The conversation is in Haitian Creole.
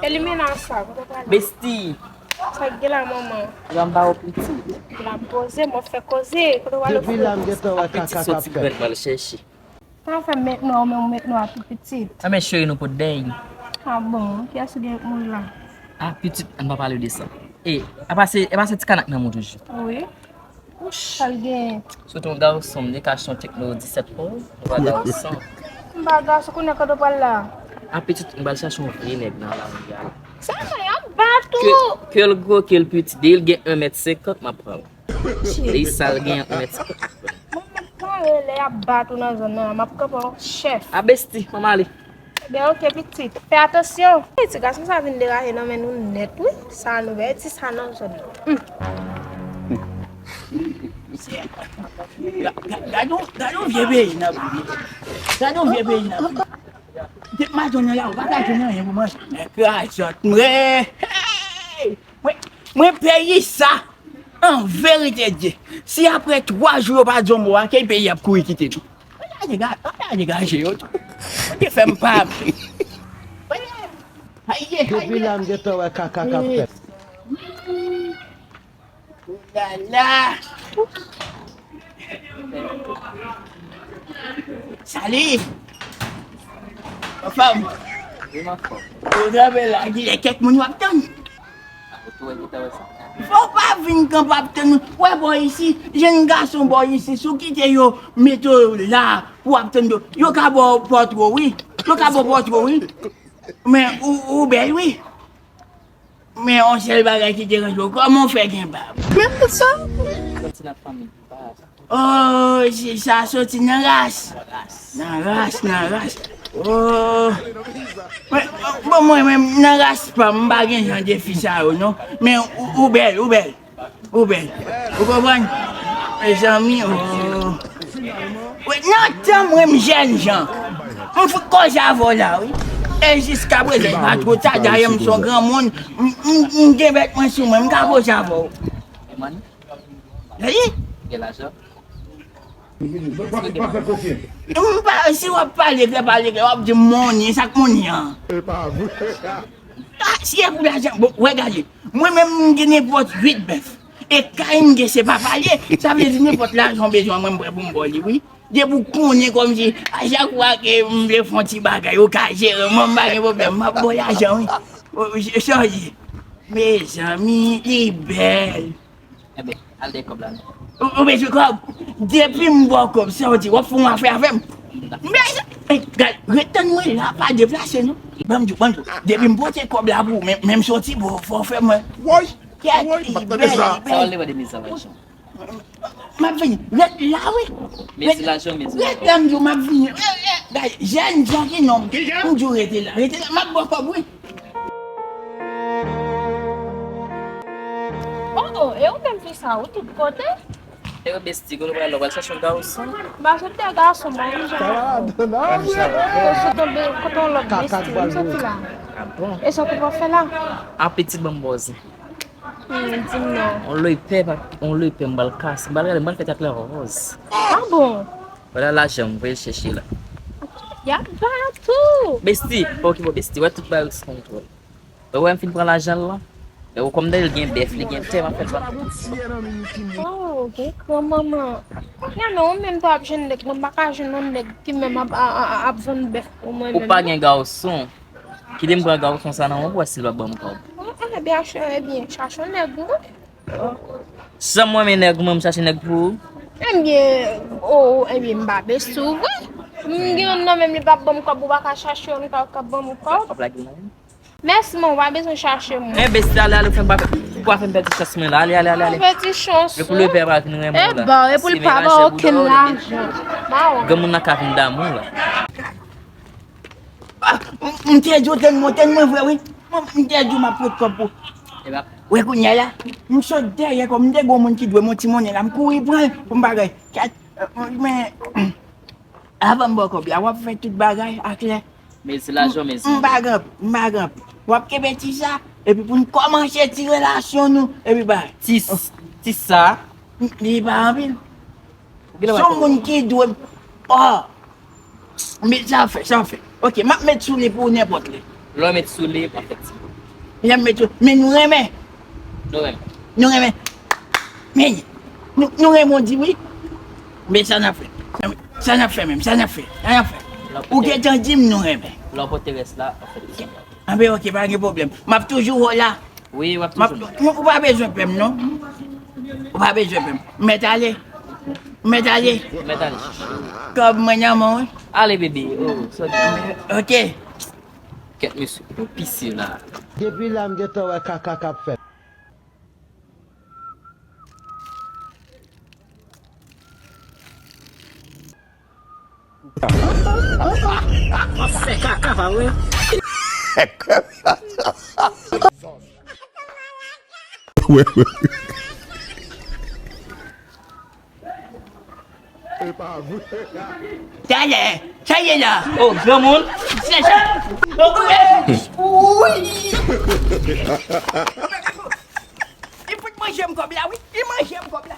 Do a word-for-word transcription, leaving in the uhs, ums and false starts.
Elimina sa, kote w prale? Besti. Sa k gen la, manman? Yo, m ba w pitit. La m poze, mwen fè koze, kote w prale? Depi la m gentan wè kaka k ap fèt. Pitit soti grèt, m al chèche. Sa w fè m met nwa, ou menm ou met nwa tou pitit? A, men cheri, nou pot dèy. A bon, kiyès ou gen ak moun la? A, pitit, ann pa pale de sa. E, apa se, apa se ti kana k nan men w toujou? Wi. Sa l genyen? Sot yon gason, m te ka achte yon Tecno disèt pou ou. Ou pa gason. M pa gason, kounye a kote w pral la? A, pitit, m pral chache yon vye nèg nan lari a la. Sa mwen, y ap bat ou. Ke, ke l gwo, ke l piti. Depi l gen en mèt senkant, m ap pran l. Depi sa l gen en mèt senkant, m ap pran l. Mwen mèt pare lè y ap bat ou nan zòn nan, m ap kanpe w chèf. A, besti, manman ale. Ebyen, oke, pitit. Fè atansyon. Ey, ti gason sa vin deraje nan men nou nèt, wi. Sa nou wè, ti sa nan zòn nan. Hmm. Ga-, ga-, gade yon, gade yon vye peyi n ap viv. Gade yon vye peyi n ap viv. Depi maten nan la, ou pa ka jwenn anyen pou manje. Nèg kraze mwen. Hey! Mwen, mwen peyi sa. An verite Dye, si apre twa jou yo pa di yon mo a, ke peyi ap kouri kite nou. Ann al dega-, ann al degaje yo tou. Yo te fè m pa. Aye, aye. Depi la m gentan wè kaka k ap fèt. Oulala. Salut. Anfòm? Wi, m anfòm. Ou kanpe la, gen kèk moun w ap tann. Ou tou wè ki ta wè sa. Fò w pa vin kanpe ap tann. Wè bò isi, jenn gason bò isi, si w kite yo mete w la pou w ap tann yo, yo ka ba w pòtwo, wi. Yo ka ba w pòtwo, wi. Men ou, ou bèl, wi. Men yon sèl bagay ki deranje w, kòman w fè gen bab? Menm tout sa. Soti nan fanmi pa. Oh, si sa soti nan ras. Nan ras, nan ras. Oh. Mwen, bon, mwen menm, nan ras pa m, m pa gen jan de fi sa yo, non. Men ou, ou bèl, ou bèl. Ou bèl. Ou konprann? Mezanmi, oh. Wi, nan tan mwen, m jèn jan. M fout koze avè w la, wi. E jiskaprezan, e pa twò ta, dayè m se yon granmoun. M, m, m gen bèt mwen sou mwen, m ka koze avè w. Wi. Gen lajan? M pa, si w ap pale klè, pale klè, w ap di m monyen, sa k monyen an? E pa vre. Ah, si e pou lajan, bon, wè gade, mwen menm m gen nenpòt uit bèf. E kay m gen se pa pale, sa vle di nenpòt lajan w bezwen mwen m prè pou m ba w li, wi. Depi w konnen kòmsi, a chak fwa ke m vle fè yon ti bagay, ou ka jere mwen, m pa gen pwoblèm, m ap ba w lajan, wi. O, o, Chòdi, mezanmi, li bèl. Enben, al dèyè kòb la, non. Ou, ou bezwen kòb? Depi m ba w kòb, sa w di, w ap fè yon afè avè m? Men, e, gad, ret tann mwen la, pa deplase, non. Ban m di w, ban m di w. Depi m pote kòb la pou ou, men, men m soti, bon, fò w fè mwen. Woy! Kèt, woy, li bèl, li bèl. Sa w ale wè de mezanmi. M ap vini. Ret la, wi. Mezi lajan, mezi lajan. Ret la, m di w, m ap vini. Gad, jèn jan ki nonm. M di w rete la, rete la, m ap ba w kòb, wi. Oh, oh, e ou menm fi sa, ou tout kote? E ou besti, kote w pral la, w pral chache yon gason? M pa sot de gason, m pa yon jan. Ou sot tonbe kote yon lòt besti, m soti la. Ah bon? E sa w te pral fè la? A pitit ban m bòz. Hmm, di m non. On lè pè, on lè pè, m pral kase, m pral gade, m pral fè tèt la ròz. Ah bon? Vwala lajan m voye l chèche la. Y ap ba tou. Besti, pa okipe w, besti, wè tout bagay sou kontwòl. Ou wè m fin pran lajan l lan? E ou kòm dèyè l gen bèf, li gen tè, m ap fè l vann. Oh, gen gran manman. Nan men ou menm tou ap jwenn nèg, mwen m pa ka jwenn yon nèg ki menm ap, a, a, a, ap vann bèf pou mwen menm. Ou pa gen gason. Kite m pran gason sa nan men w pou wè si l p ap ban m kòb. Oh, ebyen, ach-, ebyen, chache yon nèg, non? Jan m renmen nèg, mwen, m chache nèg pou ou. Ebyen, oh, oh, ebyen, m pa besti w vre. M gen youn nan men m, li p ap ban m kòb, ou pa ka chache youn k ap, k ap ban m kòb. Kòb la gen nan men m. Mèsi, man, ou pa bezwen chache mwen. Enbesi, ale, ale, ou fè m pa, ou pa fè m pèdi chans mwen la. Ale, ale, ale, ale. Pèdi chans. E pou lepè pa vin renmen w la. E ba, e pou l pa ba w okenn lajan. Granmoun nan ka vin damou la. Ah, m, m te di w, tann mwen, tann mwen vre, wi. M, m te di w m ap pot kòb pou. Wè kounye a la, m sot dèyè kòb, m te gon moun ki dwe m yon ti monnen la, m kouri pran l pou m bagay. Kèt, euh, men, avan m ba w kòb la, w ap fè tout bagay aklè. Mezi lajan, mezi. M pa gen, m pa gen. W ap kenbe ti sa, epi pou n kòmanse ti relasyon nou, epi ba. Ti, ti sa? Li pa anpil. Son moun ki dwe, oh. Men sa fè, sa fè. Ok, m ap met sou li pou nenpòt lè. Lè w met sou li, w ap fè ti. Lè m met sou, men nou renmen. Nou renmen. Nou renmen. Men, nou, nou renmen w di wi. Men sa n ap fè. Sa n ap fè menm, sa n ap fè, sa n ap fè. Ou gentan di m nou renmen. Lè w pote rès la, w ap fè ti. Anben, ok, pa gen pwoblèm. M ap toujou wè w la. Wi, w ap toujou la. Ou pa bezwen pè m, non. Ou pa bezwen pè m. M mèt ale. M mèt ale. M mèt ale. Kòb mwen nan men w, wi. Ale, bebe. Oh, sorry. Ok. Kèt, mesye, pou pise la. Depi la, m gentan wè kaka k ap fèt. W ap fè kaka, pa vre? Talè, sa ye la? Oh, granmoun. Se sa. Wi. Li fout manje m kòb la, wi. Li manje m kòb la.